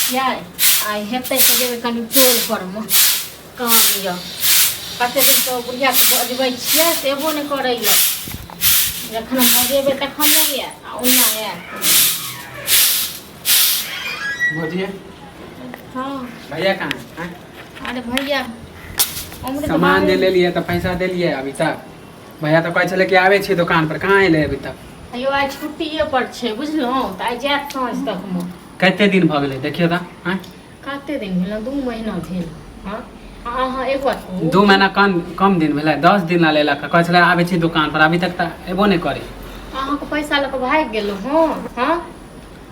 छियै। आइ हेतै तऽ जेबै कनि टोल परमे, काम यऽ। कते दिनसँ ओ बुढ़ियाके बजबै छियै से एबो नहि करैए। जखन हम बजेबै तखन नहि आयत आ ओना आयत। भौजी। हँ। भैया कहाँ है? आँय? अरे भैया उम्र तऽ सामान जे बाहरे- लेलियै तऽ पैसा देलियै अभी तक? भैया तऽ कहै छलै कि आबै छी दोकान पर, कहाँ एलै अभी तक? अयो, आइ छुट्टिए पर छै, बुझलहुँ? तऽ आइ जायत साँझ तकमे। कते दिन भऽ गेलै देखियौ तऽ, आँय? कते दिन भेल? 2 महीना भेल। हँ, आ अहाँ एक बात कहू। 2 महीना कम कम दिन भेलै? 10 दिन ला लेलक, कहै छलै आबै छी दोकान पर, अभी तक तऽ एबो नहि करै। अहाँके पैसा लऽ कऽ भागि गेलहुँ? हँ हँ,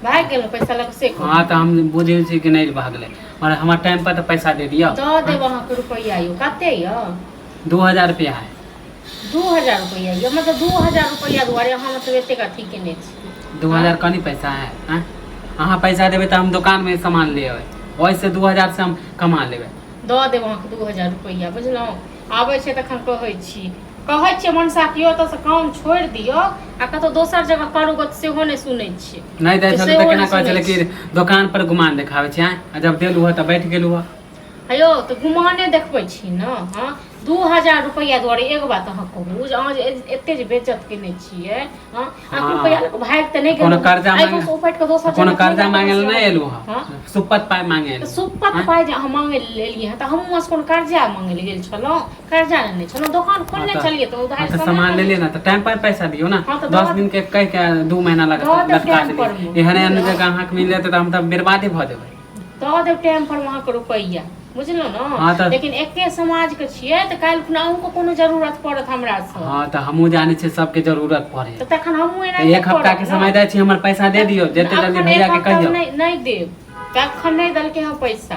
भागि गेलहुँ पैसा लऽ कऽ, से कहू। हँ, तऽ हम बुझै छी कि नहि भागलै, मगर हमर टाइम पर तऽ पैसा दे दिअ। दऽ देब अहाँके रुपैआ। यौ, कते यऽ? 2000 रुपया है। 2000 रुपैआ यऽ? मतलब 2000 रुपैआ दुआरे अहाँ मतलब एतेक अथी केने छी? 2000 कनी पैसा है? आँय, अहाँ पैसा देबै तऽ हम दोकानमे सामान ले अबै, ओहिसँ 2000 से हम कमा लेबै। दऽ देब अहाँके 2000 रुपैआ, बुझलहुँ? आबै छै तखन कहै छी। कहै छियै मनसा कि ओतऽसँ काम छोड़ि दियौ आ कतहु दोसर जगह करू गऽ, तऽ सेहो नहि सुनै छियै। नहि दै तऽ छलै तऽ सेहो केना नहि कहै सुनै छलै कि दोकान पर गुमान देखाबै छै? आँय, आ जब देलहुँ हँ तऽ बैठ गेलहुँ हँ। हेयौ, तऽ गुमाने देखबै छी ने। हँ, 2000 रुपैआ दुआरे एक बात अहाँ कहू जे अहाँ जे एते जे बेज्जत केने छियै, हँ, अहाँके रुपैआ लऽ कऽ भागि तऽ नहि कोनो गेलहुँ? कर्जा आइ मांगे- उपटि कऽ दोसर कोनो जगह कर्जा नहि मांगे लए नहि एलहुँ हँ? हँ, सुपत पाइ मांगे तऽ एलहुँ। सुपत आँय? पाइ जे अहाँ मांगे लए एलियै हँ, तऽ हमहूँ अहाँसँ कोनो कर्जा मांगे लए गेल छलहुँ? कर्जा लेने छलहुँ? दोकान खोलने छलियै तऽ उधार हाँ, तऽ सामान लेलियै ने, तऽ टाइम पर पैसा दियौ ने। हाँ, तऽ 10 दऽ- दिन के कहि के 2 महीना लग दऽ देब लटका टाइम पर देलियै। मे। एहन एहन बुझलहुँ? जगह अहाँके मिल जेतै तऽ हम तऽ बर्बादे भऽ जेबै। दऽ देब टाइम पर अहाँके रुपैआ, बुझलहुँ ने? हाँ, तऽ- लेकिन एके समाजके छियै तऽ काल्हि खुना अहूँके कोनो जरूरत पड़त हमरासँ। हँ, तऽ हमहूँ जानै छियै सबके जरूरत पड़े। तऽ तखन हमहूँ एना तऽ एक हफ्ता के समय दै छी, हमर पैसा दे दियौ जते जल्दी। एखन भैया एक के हफ्ता कहियौ। नहि, नहि देब। तखन नहि देलकै हँ पैसा,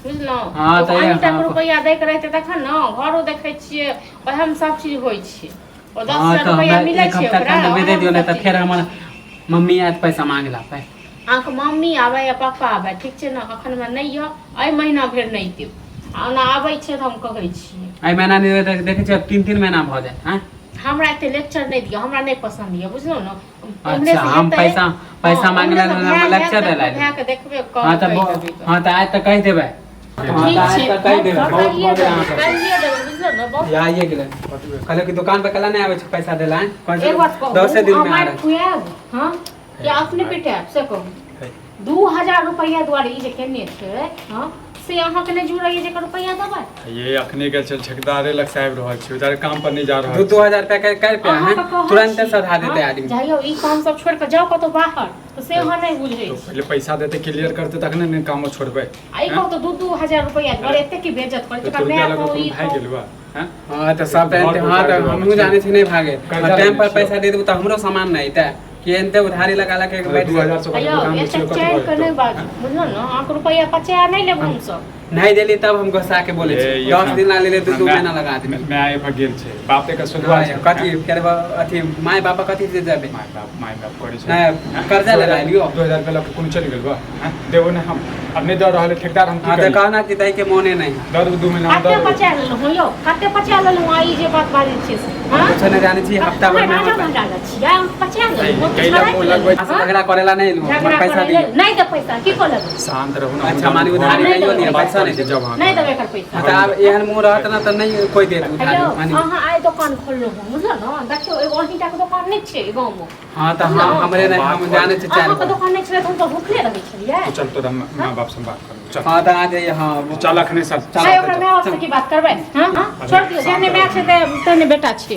बुझलहुँ? हाँ, तऽ अहीँटाके हाँ, रुपैआ दैके रहितै तखन ने। घरो देखै छियै, ओएहमे सब चीज होइ छै। ओ दस हाँ हजार तऽ रुपैआ हमरा मिलै एक छै हफ्ता के ओकरा, अंदर दे ओएहमे दियौ, नहि सब तऽ चीज फेर होइ हमर छै। मम्मी आयत पैसा मांगे ला पे। अहाँके मम्मी आबै या पापा आबै, ठीक छै ने? एखन हमरा नहि यऽ, एहि महीना भरि नहि देब। आ ओना आबै छै तऽ हम कहै छियै। एहि महीना नहि देबै तऽ देखै छियै 3-3 महीना भऽ जायत। आँय? हमरा एते लेक्चर नहि दिअ, हमरा नहि पसन्द यऽ, बुझलहुँ ने? अच्छा, हम पैसा पैसा मांगे ला लेक्चर दै ला एलियै। भायके देखबे। हाँ तऽ कहि देबै। हाँ, तऽ आइ तऽ कहि देबै। हाँ, ठीक तऽ आइ छै। तऽ कहि देबै। बहुत कहिए भऽ गेलै देबै, अहाँके। कहिए देबै, बुझलहुँ ने? बहुत आइए गेलै। कहलियै कि दोकान पर कला नहि आबै छै पैसा दै ला? आँय? कहै एक बात छै कहू, 10 दिन अहाँ मे आ मारि रहल। खुआएब, हँ, या अपने पिटायब, से कहू। 2000 रुपैआ दुआरे ई जे केने छै, हँ, से अहाँके नहि जुड़ैए जेकर रुपैआ देबै? ये अखने गेल छल ठेकेदारे लग से आबि रहल छी, उधर काम पर नहीं जा रहल दू छी। 2000 रुपया के कर पे अहाँके हैं कहै तुरंत छी, सधा देते हँ, आदमी। जाइयौ, ई काम सब छोड़ि कऽ जाउ कतहु बाहर, तऽ से अहाँ नहि बुझै तो छी। पहिले पैसा देते, क्लियर करते, तखने ने कामो छोड़बै। आ ई कहू तऽ 2-2 हजार रुपैआ दुआरे एते की बेइज्जत करै तो छै? रुपया माय लगा कहू, कोनो ई भागि कहू। गेल बा हैं? हाँ, तऽ सब घर टाइम, हाँ, पर तऽ उतारि हमहूँ देबै। जानै छी नहि भागे। कर्जा टाइम लेने पर छियौ। पैसा दे देबू तऽ हमरो सामान नहि अयतै कि एनते उधारी लगा लगा के बैठ 2000 से अयौ, दुकान एते बेचियो कथी चढ़ि भऽ कऽ नहि जेतौ? बाजू, बुझलहुँ ने? अहाँके रुपैआ पचा नहि लेब हमसभ। नहीं देली तब हम गुस्सा के बोले ए, छी। ई 10 अपना- दिन ला लेले दू दू माय- महीना लगा देली। माय बाप गेल छै, बाप एकर सुधवा छै। कथी करबा अथी माय बाप कथी से जाबे? माय बाप माय बाप करै छै। नहि, हैं? कर्जा लेला लियो। 2000 रुपया लऽ कऽ कोनो चलि गेल बा? हैं? देबो नहि हम, अब नहि दऽ रहल है ठेकेदार, हम की हाँ, तऽ करी? कहना कि दै के मोने नहीं है। दऽ देबो 2 महीना कते दऽ देबो। पचा लेलहुँ यौ, कते पचा लेलहुँ? आ ई जे बात बाजै छियै से, हाँ? कुछो नहि जानै छी, हफ्ता भर में राजा हमर महाराजा छियै, हम पचा लेलहुँ। कैला छोड़ाइ मुँह लेलहुँ, लगबै पैसा हाँ? झगड़ा करेला नहीं एलहुँ, झगड़ा हमर पैसा करै लेल दियौ। नहि दे पैसा, की कऽ लेबै? शांत रहू ने। अच्छा, माने उधारी नहि लइयो देबै लिअ, पैसा। पैसा नहि देबै। जब अहाँ नहि देबै एकर पैसा। हाँ, तऽ आब एहन मुँह रहत ने तऽ नहि कोइ देत उधारी हेलो, मानि। अहाँ आइ दोकान खोललहुँ हँ, बुझलहुँ ने? देखियौ, एगो अहींटाके दोकान नहि छै गाँवमे। हाँ, तऽ हाँ, हमरे नहि, हम जानै छी चारि अहाँके गो। दोकान नहि छलै तऽ हम तऽ भूखले रहै छलियै। तू चल, तोरा माँ बाप से बात कर, चल। हाँ, तऽ आ जाइए, हाँ। चल अखने, चल। आइ ओकरा माय बाप से की बात करबै? हाँ, छोड़ दियौ, जेहने माय छै तेहने बेटा छै।